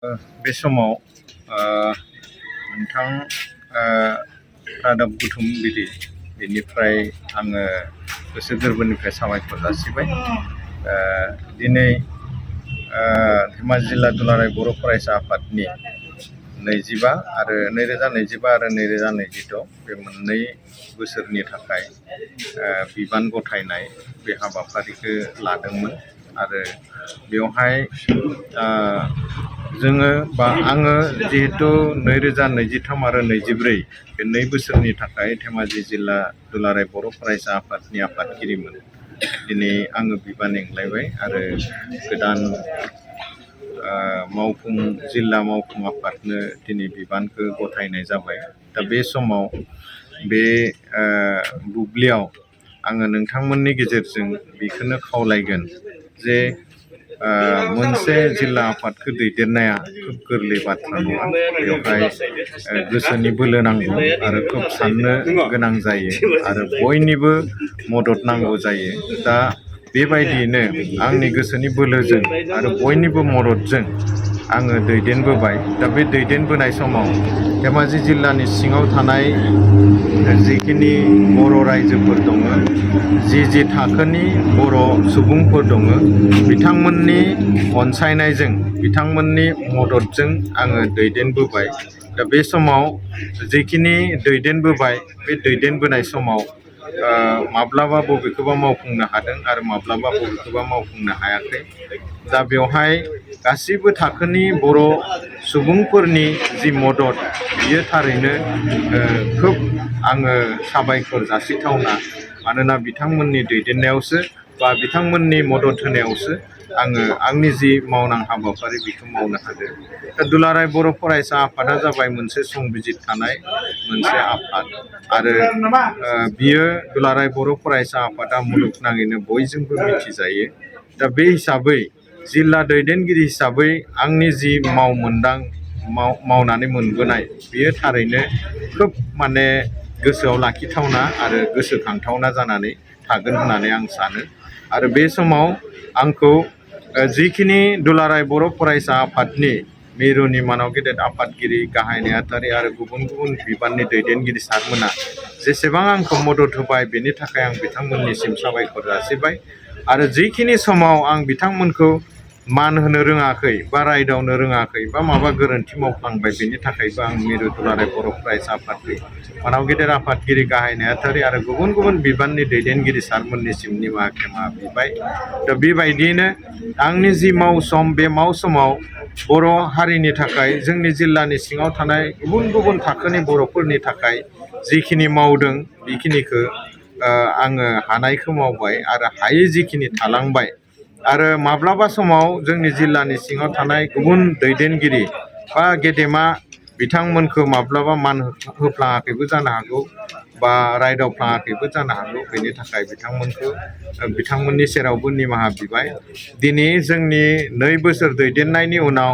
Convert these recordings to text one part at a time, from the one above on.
बे समाव नोंथां रादाब बुथुमगिरि बेनिफ्राय आङो गोसो गोरबोनिफ्राय साबायखर जासिबाय। दिनै धेमाजि जिल्ला दुलाराय बर' फरायसा आफादनि 2022 आरो 2022 बे मोननै बोसोरनि थाखाय बिबान गथायनाय बे हाबाफारिखौ लादोंमोन आरो बेवहाय आङो जिहेतु 2023 आरो 2024 बे 2 बोसोरनि थाखाय धेमाजि जिल्ला दुलाराय बर' फरायसा आफादनि आफादगिरिमोन। दिनै आङो बिबान एंग्लायबाय आरो गोदान जिल्ला मावफुं आफादनो दिनै बिबानखौ गथायनाय जाबाय। दा बे समाव बे बुब्लियाव आङो नोंथांमोननि गेजेरजों बेखौनो खावलायगोन जे मोनसे जिल्ला आफादखौ दैदेननाया खोब गोरलै बाथ्रा नङा। बेवहाय गोसोनि बोलो नांगौ आरो खोब साननो गोनां जायो आरो बयनिबो मदद नांगौ जायो। दा बेबायदियैनो आंनि गोसोनि बोलोजों आरो बयनिबो मददजों आङो दैदेनबोबाय। दा बे दैदेनबोनाय समाव धेमाजि जिल्लानि सिङाव थानाय जिखिनि बर' रायजोफोर दङ, जि थाखोनि बर' सुबुंफोर दङ, बिथांमोननि अनसायनायजों बिथांमोननि मददजों आङो दैदेनबोबाय। दा बे समाव जिखिनि दैदेनबोबाय बे दैदेनबोनाय समाव माब्लाबा बबेखौबा मावफुंनो हादों आरो माब्लाबा बबेखौबा मावफुंनो हायाखै। दा बेवहाय गासिबो थाखोनि बर' सुबुंफोरनि जि मदद बियो थारैनो खोब आङो साबायखर जासिथावना। मानोना बिथांमोननि दैदेननायावसो बा बिथांमोननि मदद होनायावसो आङो आंनि जि मावनां हाबाफारि बेखौ मावनो हादों। दा दुलाराय बर' फरायसा आफादा जाबाय मोनसे संबिजित थानाय मोनसे आफाद आरो बियो दुलाराय बर' फरायसा आफादा मुलुगनाङैनो बयजोंबो मिथिजायो। दा बे हिसाबै जिल्ला दैदेनगिरि हिसाबै आंनि जि मावनानै मोनबोनाय बेयो थारैनो खोब गोसोआव लाखिथावना आरो गोसोखांथावना जानानै थागोन होननानै आं सानो। आरो बे समाव आंखौ जिखिनि दुलाराय बर' फरायसा आफादनि मिरुनि मानाव गेदेर आफादगिरि, गाहाय नेहाथारि आरो गुबुन गुबुन बिबाननि दैदेनगिरि सारमोना जेसेबां आंखौ मदद होबाय बेनि थाखाय आं बिथांमोननिसिम साबायखर जासिबाय। आरो जिखिनि समाव आं बिथांमोनखौ मान होनो रोङाखै बा रायदावनो रोङाखै बा माबा गोरोन्थि मावफ्लांबाय बेनि थाखायबो आं मिरु दुलाराय बर' फरायसा आफादनि मानाव गेदेर आफादगिरि, गाहाय नेहाथारि आरो गुबुन गुबुन बिबाननि दैदेनगिरि सारमोननिसिम निमाहा खेमा बिबाय। दा बेबायदियैनो आंनि जि मावसम बे मावसमाव बर' हारिनि थाखाय जोंनि जिल्लानि सिङाव थानाय गुबुन गुबुन थाखोनि बर'फोरनि थाखाय जिखिनि मावदों बेखिनिखौ आङो हानायखौ मावबाय आरो हायै जिखिनि थालांबाय आरो माब्लाबा समाव जोंनि जिल्लानि सिङाव थानाय गुबुन दैदेनगिरि बा गेदेमा बिथांमोनखौ माब्लाबा मान होफ्लाङाखैबो जानो हागौ बा रायदावफ्लाङाखैबो जानो हागौ। बेनि थाखाय बिथांमोननि सेरावबो निमाहा बिबाय। दिनै जोंनि 2 बोसोर दैदेननायनि उनाव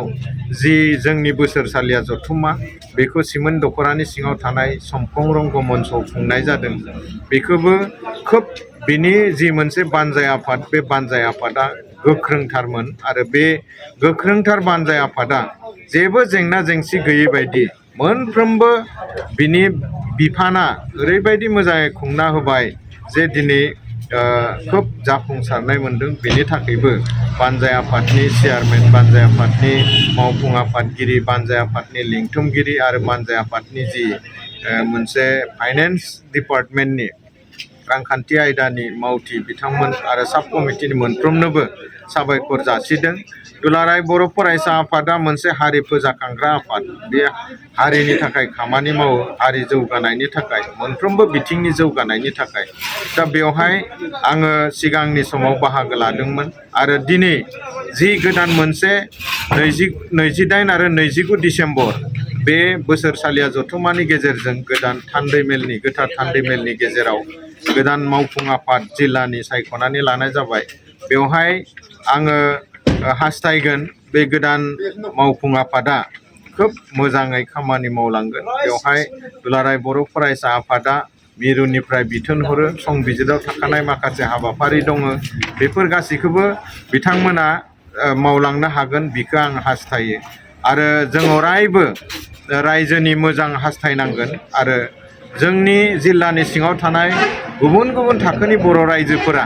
जि जोंनि बोसोरसालिया जथुम्मा बेखौ सिमोन दख'रानि सिङाव थानाय समखं रंग मन्चआव खुंनाय जादों। बेखौबो खोब बिनि जि मोनसे बानजाय आफाद बे बानजाय आफादा गोख्रोंथारमोन आरो बे गोख्रोंथार बानजाय आफादा जेबो जेंना जेंसि गैयै बायदि मोनफ्रोमबो बिनि बिफाना ओरैबायदि मोजाङै खुंना होबाय जे दिनै खोब जाफुंसारनाय मोनदों। बेनि थाखायबो बानजाय आफादनि चेयारमेन, बानजाय आफादनि मावफुं आफादगिरि, बानजाय आफादनि लिंथुमगिरि आरो बानजाय आफादनि जि मोनसे फाइनेन्स डिपार्टमेन्टनि रांखान्थि आयदानि मावथि बिथांमोन आरो साब कमिटिनि मोनफ्रोमनोबो साबायखर जासिदों। दुलाराय बर' फरायसा आफादा मोनसे हारि फोजाखांग्रा आफाद। बे हारिनि थाखाय खामानि मावो, हारि जौगानायनि थाखाय, मोनफ्रोमबो बिथिंनि जौगानायनि थाखाय। दा बेवहाय आङो सिगांनि समाव बाहागो लादोंमोन आरो दिनै जि गोदान मोनसे 28 आरो 29 डिसेम्बर बे बोसोरसालिया जथुम्मानि गेजेरजों गोदान गोथार थान्दै मेलनि गेजेराव गोदान मावफुं आफाद जिल्लानि सायख'नानै लानाय जाबाय। बेवहाय आङो हास्थायगोन बे गोदान मावफुं आफादा खोब मोजाङै खामानि मावलांगोन। बेवहाय दुलाराय बर' फरायसा आफादा मिरुनिफ्राय बिथोन हरो, संबिजिराव थाखानाय माखासे हाबाफारि दङ, बेफोर गासैखौबो बिथांमोना मावलांनो हागोन बेखौ आं हास्थायो। आरो जों अरायबो रायजोनि मोजां हास्थायनांगोन आरो जोंनि जिल्लानि सिङाव थानाय गुबुन गुबुन थाखोनि बर' रायजोफोरा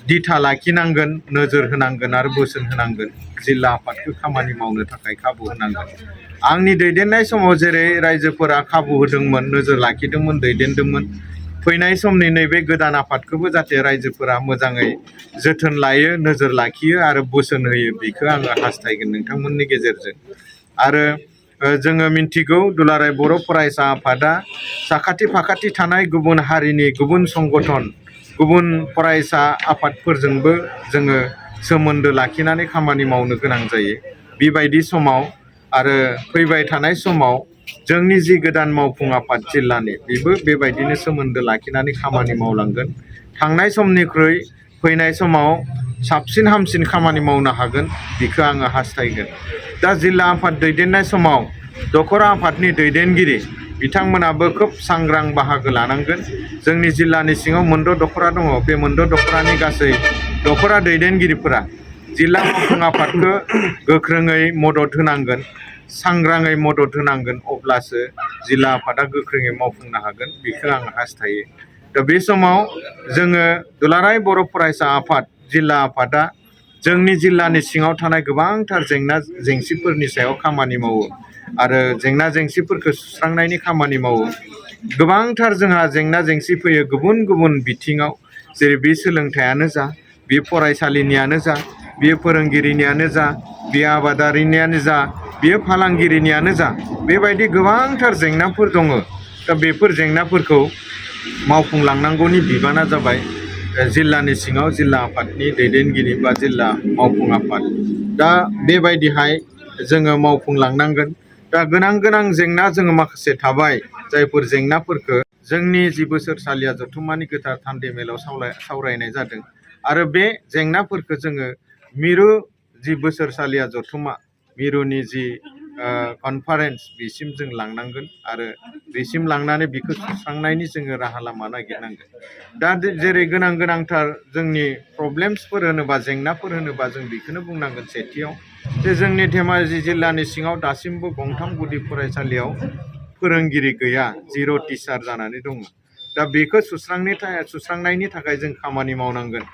दिथा लाखिनांगोन, नोजोर होनांगोन आरो बोसोन होनांगोन, जिल्ला आफादखौ खामानि मावनो थाखाय खाबु होनांगोन। आंनि दैदेननाय समाव जेरै रायजोफोरा खाबु होदोंमोन, नोजोर लाखिदोंमोन, दैदेनदोंमोन, फैनाय समनि नैबे गोदान आफादखौबो जाहाथे रायजोफोरा मोजाङै जोथोन लायो, नोजोर लाखियो आरो बोसोन होयो, बेखौ आङो हास्थायगोन नोंथांमोननि गेजेरजों। आरो जोङो मिन्थिगौ दुलाराय बर' फरायसा आफादा साखाथि फाखाथि थानाय गुबुन हारिनि गुबुन संगठन, गुबुन फरायसा आफादफोरजोंबो जोङो सोमोन्दो लाखिनानै खामानि मावनो गोनां जायो। बेबायदि समाव आरो फैबाय थानाय समाव जोंनि जि गोदान मावफुं आफाद जिल्लानि बेबो बेबायदिनो सोमोन्दो लाखिनानै खामानि मावलांगोन। थांनाय समनिख्रुइ फैनाय समाव साबसिन हामसिन खामानि मावनो हागोन, बेखौ आङो हास्थायगोन। दा जिल्ला आफाद दैदेननाय समाव दखरा आफादनि दैदेनगिरि बिथांमोनाबो खोब सांग्रां बाहागो लानांगोन। जोंनि जिल्लानि सिङाव मोनद' दखरा दङ। बे मोनद' दखरानि गासै दखरा दैदेनगिरिफोरा जिल्ला मावफुं आफादखौ गोख्रोङै मदद होनांगोन, सांग्राङै मदद होनांगोन, अब्लासो जिल्ला आफादा गोख्रोङै मावफुंनो हागोन, बेखौ आं हास्थायो। दा बे समाव जोङो दुलाराय बर' फरायसा आफाद जिल्ला आफादा जोंनि जिल्लानि सिङाव थानाय गोबांथार जेंना जेंसिफोरनि सायाव खामानि मावो आरो जेंना जेंसिफोरखौ सुस्रांनायनि खामानि मावो। गोबांथार जोंहा जेंना जेंसि फैयो गुबुन गुबुन बिथिङाव, जेरै बे सोलोंथाइयानो जा, बे फरायसालिनियानो जा, बेयो फोरोंगिरिनियानो जा, बेयो आबादारिनियानो जा, बेयो फालांगिरिनियानो जा, बेबायदि गोबांथार जेंनाफोर दङ। दा बेफोर जेंनाफोरखौ मावफुंलांनांगौनि बिबाना जाबाय जिल्लानि सिङाव जिल्ला आफादनि दैदेनगिरि बा जिल्ला मावफुं आफाद। दा बेबायदिहाय जोङो मावफुंलांनांगोन। दा गोनां गोनां जेंना जोङो माखासे थाबाय, जायफोर जेंनाफोरखौ जोंनि जि बोसोरसालिया जथुम्मानि गोथार थान्दै मेलाव सावरायनाय जादों आरो बे जेंनाफोरखौ जोङो मिरु जि बोसोरसालिया जथुम्मा, मिरुनि जि कनफारेन्स, बिसिम जों लांनांगोन आरो बेसिम लांनानै बेखौ सुस्रांनायनि जोङो राहा लामा नागिरनांगोन। दा जेरै गोनांथार जोंनि प्रब्लेम्सफोर होनोबा, जेंनाफोर होनोबा जों बेखौनो बुंनांगोन सेथियाव जे जोंनि धेमाजि जिल्लानि सिङाव दासिमबो गंथाम गुदि फरायसालियाव फोरोंगिरि गैया, जिर' टिचार जानानै दङ। दा बेखौ सुस्रांनायनि थाखाय जों खामानि मावनांगोन।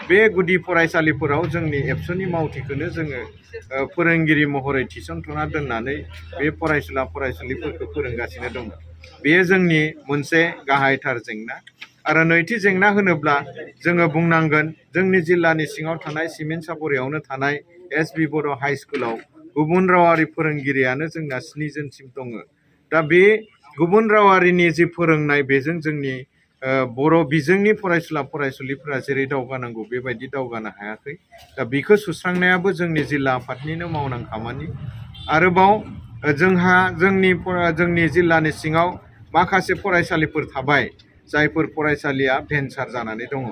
बे गुदि फरायसालिफोराव जोंनि एबसुनि मावथिखौनो जोङो फोरोंगिरि महरै थिसनथ'ना दोननानै बे फरायसुला फरायसुलिफोरखौ फोरोंगासिनो दङ। बेयो जोंनि मोनसे गाहायथार जेंना। आरो नैथि जेंना होनोब्ला जोङो बुंनांगोन जोंनि जिल्लानि सिङाव थानाय सिमेन्ट सापरियावनो थानाय एस.बि. बर' हाइ स्कुलाव गुबुन रावारि फोरोंगिरियानो जोंना 7 जनसिम दङ। दा बे गुबुन रावारिनि जि फोरोंनाय, बेजों जोंनि बर' बिजोंनि फरायसुला फरायसुलिफोरा जेरै दावगानांगौ बेबायदि दावगानो हायाखै। दा बेखौ सुस्रांनायाबो जोंनि जिल्ला आफादनिनो मावनां खामानि। आरोबाव जोंहा जोंनि जिल्लानि सिङाव माखासे फरायसालिफोर थाबाय, जायफोर फरायसालिया भेन्सार जानानै दङ।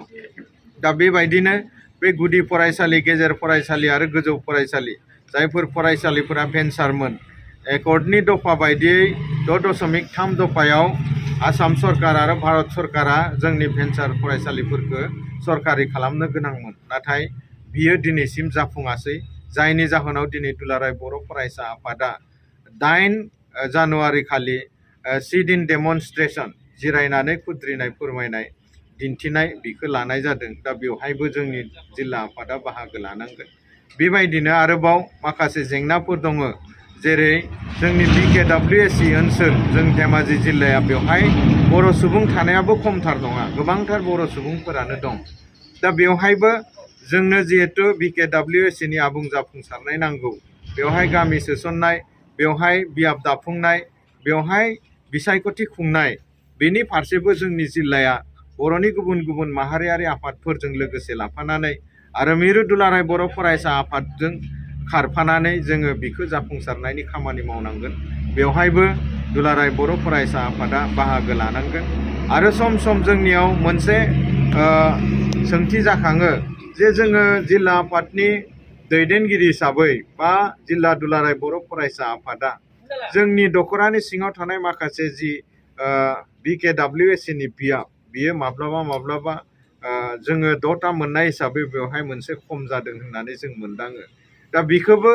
दा बेबायदिनो बे गुदि फरायसालि, गेजेर फरायसालि आरो गोजौ फरायसालि, जायफोर फरायसालिफोरा भेन्सारमोन, एकर्डनि दफा बायदियै 6.3 दफायाव आसाम सरकार आरो भारत सरकारा जोंनि भेन्सार फरायसालिफोरखौ सरकारि खालामनो गोनांमोन। नाथाय बियो दिनैसिम जाफुङासै, जायनि जाहोनाव दिनै दुलाराय बर' फरायसा आफादा 8 जानुवारि खालि सिट इन डेमनस्ट्रेसन, जिरायनानै खुद्रिनाय फोरमायनाय दिन्थिनाय, बेखौ लानाय जादों। दा बेवहायबो जोंनि जिल्ला आफादा बाहागो लानांगोन। बेबायदिनो आरोबाव माखासे जेंनाफोर दङ, जेरै जोंनि BKWSC ओनसोल, जों धेमाजि जिल्लाया, बेवहाय बर' सुबुं थानायाबो खमथार नङा, गोबांथार बर' सुबुंफोरानो दं। दा बेवहायबो जोंनो जिहेथु BKWSCनि आबुं जाफुंसारनाय नांगौ, बेवहाय गामि सोसननाय, बेवहाय बियाब दाफुंनाय, बेवहाय बिसायख'थि खुंनाय, बेनि फारसेबो जोंनि जिल्लाया बर'नि गुबुन गुबुन माहारियारि आफादफोरजों लोगोसे लाफानानै आरो मिरु दुलाराय बर' फरायसा आफादजों खारफानानै जोङो बेखौ जाफुंसारनायनि खामानि मावनांगोन। बेवहायबो दुलाराय बर' फरायसा आफादा बाहागो लानांगोन। आरो सम सम जोंनियाव मोनसे सोंथि जाखाङो जे जोङो जिल्ला आफादनि दैदेनगिरि हिसाबै बा जिल्ला दुलाराय बर' फरायसा आफादा जोंनि दखरानि सिङाव थानाय माखासे जि BKWSCनि बियाब, बियो माब्लाबा जोङो 6टा मोननाय हिसाबै बेवहाय मोनसे खम जादों होननानै जों मोनदाङो। दा बेखौबो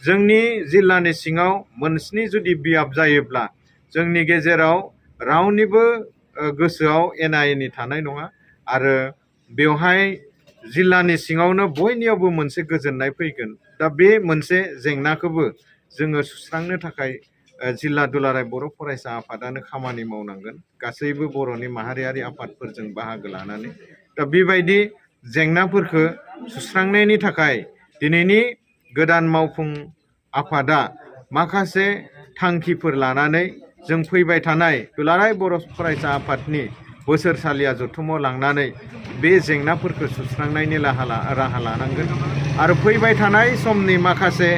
जोंनि जिल्लानि सिङाव मोनस्नि जुदि बियाब जायोब्ला जोंनि गेजेराव रावनिबो गोसोआव एना एनि थानाय नङा आरो बेवहाय जिल्लानि सिङावनो बयनियावबो मोनसे गोजोननाय फैगोन। दा बे मोनसे जेंनाखौबो जोङो सुस्रांनो थाखाय जिल्ला दुलाराय बर' फरायसा आफादानो खामानि मावनांगोन, गासैबो बर'नि माहारियारि आफादफोरजों बाहागो लानानै। दा बेबायदि जेंनाफोरखौ सुस्रांनायनि थाखाय दिनैनि गोदान मावफुं आफादा माखासे थांखिफोर लानानै जों फैबाय थानाय दुलाराय बर' फरायसा आफादनि बोसोरसालिया जथुमाव लांनानै बे जेंनाफोरखौ सुस्रांनायनि राहा लानांगोन आरो फैबाय थानाय समनि माखासे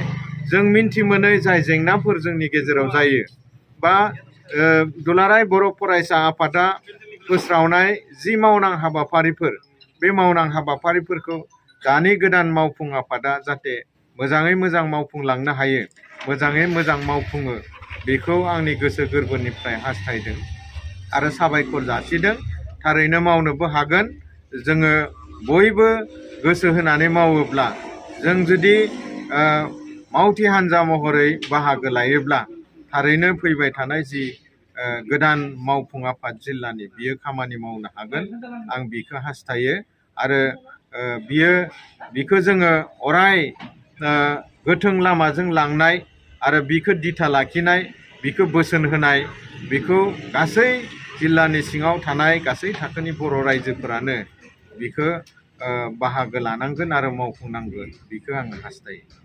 जों मिन्थि मोनै जाय जेंनाफोर जोंनि गेजेराव जायो बा दुलाराय बर' फरायसा आफादा फोस्रावनाय जि मावनां हाबाफारिफोर, बे मावनां हाबाफारिफोरखौ दानि गोदान मावफुं आफादा जाहाथे मोजाङै मोजां मावफुंलांनो हायो, मोजाङै मोजां मावफुङो, बेखौ आंनि गोसो गोरबोनिफ्राय हास्थायदों आरो साबायखर जासिदों। थारैनो मावनोबो हागोन। जोङो बयबो गोसो होनानै मावोब्ला, जों जुदि मावथि हान्जा महरै बाहागो लायोब्ला थारैनो फैबाय थानाय जि गोदान मावफुं आफाद जिल्लानि बियो खामानि मावनो हागोन, आं बिखौ हास्थायो आरो बिखौ जोङो अराय गोथों लामाजों लांनाय आरो बिखौ दिथा लाखिनाय, बिखौ बोसोन होनाय, बिखौ गासै जिल्लानि सिङाव थानाय गासै थाखोनि बर' रायजोफोरानो बिखौ बाहागो लानांगोन आरो मावफुंनांगोन, बिखौ आङो हास्थायो।